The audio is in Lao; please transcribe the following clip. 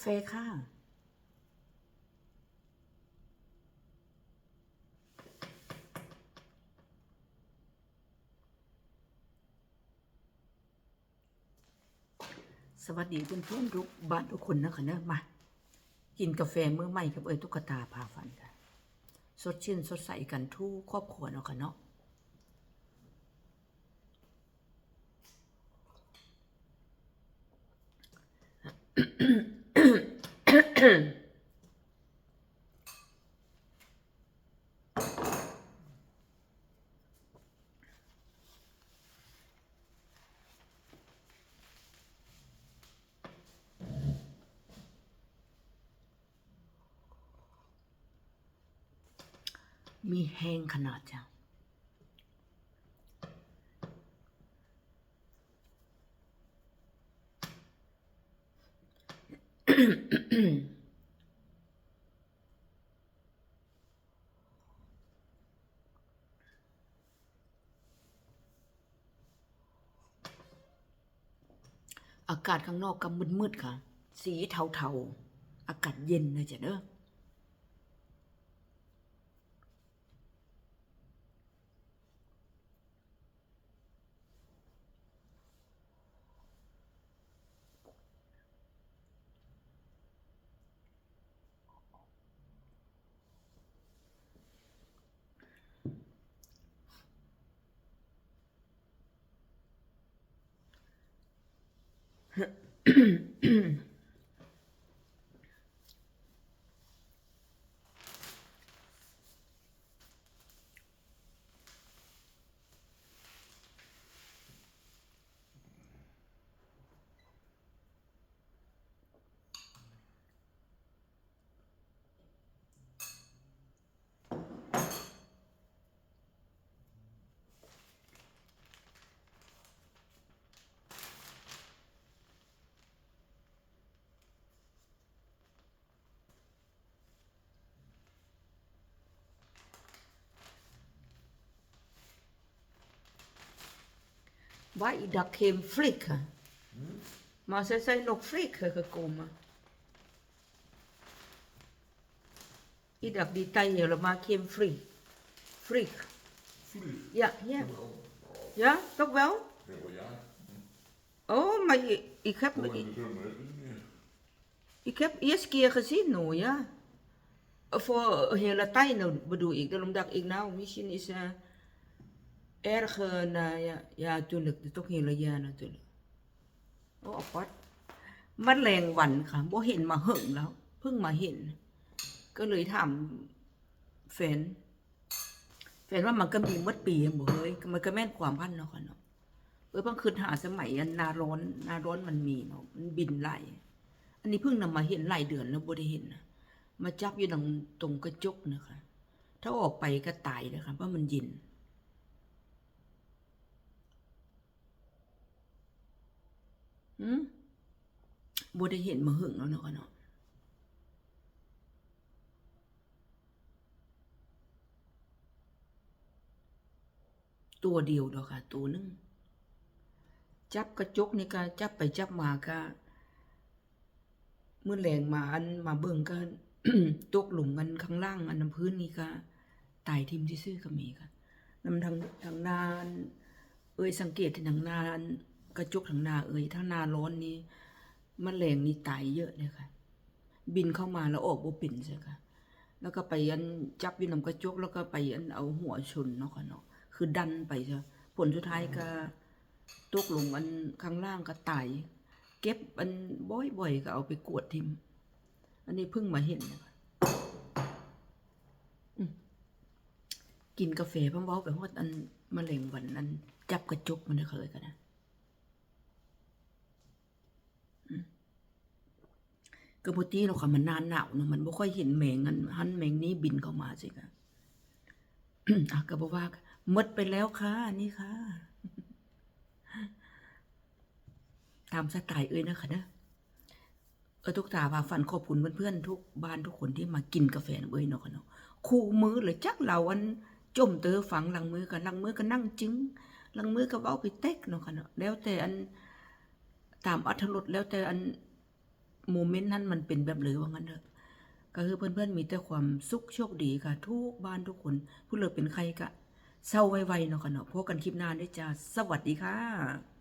ເຟຄ່ະ. ສະຫວັດດີເພື່ອນໆ ທຸກບ້ານທຸກຄົນນະຄະເນີ ມາກິນກາແຟມື້ໃໝ່ກັບເອື້ອຍຕຸກກະຕາພາຝັນກະ ສົດຊື່ນສົດໃສກັນທຸກຄອບຄົວເນາະຄະເນາະ. ມີແຮງຂະໜາດຈ້າ. ອາກາດຂ້າງນອກກໍມືດໆ ຄ່ະ ສີເທົາໆ ອາກາດເຢັນນະຈ໊ະເດີ. Waar is dat geen vlieg? Maar ze zijn nog vliegen gekomen. Is dat die tijd helemaal geen vlieg? Vlieg. Vlieg? Ja, ja. Ja, toch wel? Ja, ja. Oh, maar ik, ik heb, ik, ik heb eerst keer gezien, nou ja. Voor hele tijd, nou, bedoel ik. Daarom dacht ik, nou, misschien is, eh, erg, eh, nou ja, ja, natuurlijk, dat is toch hele jaar natuurlijk. ໂອ້ ອາປອດ ມະແລງວັນຄ່ະ ບໍ່ເຫັນມາເຫິງແລ້ວ ເພິ່ງມາເຫັນ ກໍເລີຍຖາມແຟນ ແຟນວ່າມັນກໍມີໝົດປີຫັ້ນບໍ່ເຮີ້ຍ ມັນກໍແມ່ນຄວາມພັນເນາະ ຂ້ອຍເນາະ ເອີ ເພິ່ງຄິດຫາສະໄໝອັນໜ້າຮ້ອນ ໜ້າຮ້ອນມັນມີເນາະ ມັນບິນຫຼາຍ ອັນນີ້ເພິ່ງນຳມາເຫັນຫຼາຍເດືອນແລ້ວບໍ່ໄດ້ເຫັນນະ ມາຈັບຢູ່ນຳຕົງກະຈົກນະຄະ ຖ້າອອກໄປກໍຕາຍເດີຄ່ະ ເພາະມັນເຢັນ. ຫືມ ບໍ່ໄດ້ເຫັນມາເຫິງແລ້ວເນາະ ເນາະ ຕົວດຽວດອກຄ່ະ ໂຕໜຶ່ງ ຈັບກະຈົກນີ້ກະຈັບໄປຈັບມາກະ ມື້ແລງມາ ອັນ ມາເບິ່ງກະ ຕົກລົງອັນຂ້າງລ່າງ ອັນນຳພື້ນນີ້ກະຕາຍຖິ້ມຊື່ໆກໍມີກະ ນຳທາງ ທາງໜ້າ ອັນ ເອີຍ ສັງເກດທີ່ທາງໜ້າ ອັນ ກະຈົກທາງໜ້າເອີຍ ທາງໜ້າຮ້ອນນີ້ ມະແລງນີ້ຕາຍເຍອະເດ້ກະ ບິນເຂົ້າມາແລ້ວອອກບໍ່ເປັນຊະກະ ແລ້ວກໍໄປ ອັນ ຈັບຢູ່ນຳກະຈົກ ແລ້ວກໍໄປ ອັນ ເອົາຫົວຊົນເນາະ ຂ້ອຍເນາະ ຄືດັນໄປຊະ ຜົນສຸດທ້າຍກະ ຕົກລົງອັນຂ້າງລ່າງກໍຕາຍ ເກັບອັນບ່ອຍໆກໍເອົາໄປກວດຖິ້ມ ອັນນີ້ເພິ່ງມາເຫັນນະ ອືມ ກິນກາແຟພ້ອມເວົ້າໄປຮອດອັນມະແລງວັນ ອັນຈັບກະຈົກມັນເດີ ເຂົາເອີ້ນກັນນະ. ອືມ ກໍບໍ່ຕິເນາະ ຄັນມັນໜ້າໜາວເນາະ ມັນບໍ່ຄ່ອຍເຫັນແມງອັນຫັ້ນແມງນີ້ບິນເຂົ້າມາຊີ້ກະ ອາ ກໍບໍ່ວ່າ ໝົດໄປແລ້ວຄ່ະ ນີ້ຄ່ະ ຕາມສະໄຕເອື້ອຍນະຄະເດີ. ເອີ ຕຸກຕາພາຝັນ ຂອບຄຸນເພື່ອນໆ ທຸກບ້ານທຸກຄົນທີ່ມາກິນກາແຟນຳເອື້ອຍເນາະ ເນາະ ຄູ່ມື້ເລີຍ ຈັກລາວອັນຈົ່ມເຕີຟັງ ລາງມື້ກໍ ລາງມື້ກໍນັ່ງຈຶງ ລາງມື້ກໍເວົ້າໄປເຕັກເນາະ ເນາະ ແລ້ວແຕ່ອັນ ຕາມອັດຖະລົດ ແລ້ວແຕ່ອັນ ໂມເມັນນັ້ນມັນເປັນແບບເລີຍ ວ່າຊັ້ນເຖາະ. ກໍຄືເພື່ອນໆມີແຕ່ຄວາມສຸກໂຊກດີຄ່ະ ທຸກບ້ານທຸກຄົນ. ຜູ້ເລີເປັນໄຂ້ກະເຊົາໄວໆເນາະຄ່ະເນາະ. ພົບກັນຄລິບໜ້າເດີຈົ້າ. ສະຫວັດດີຄ່ະ.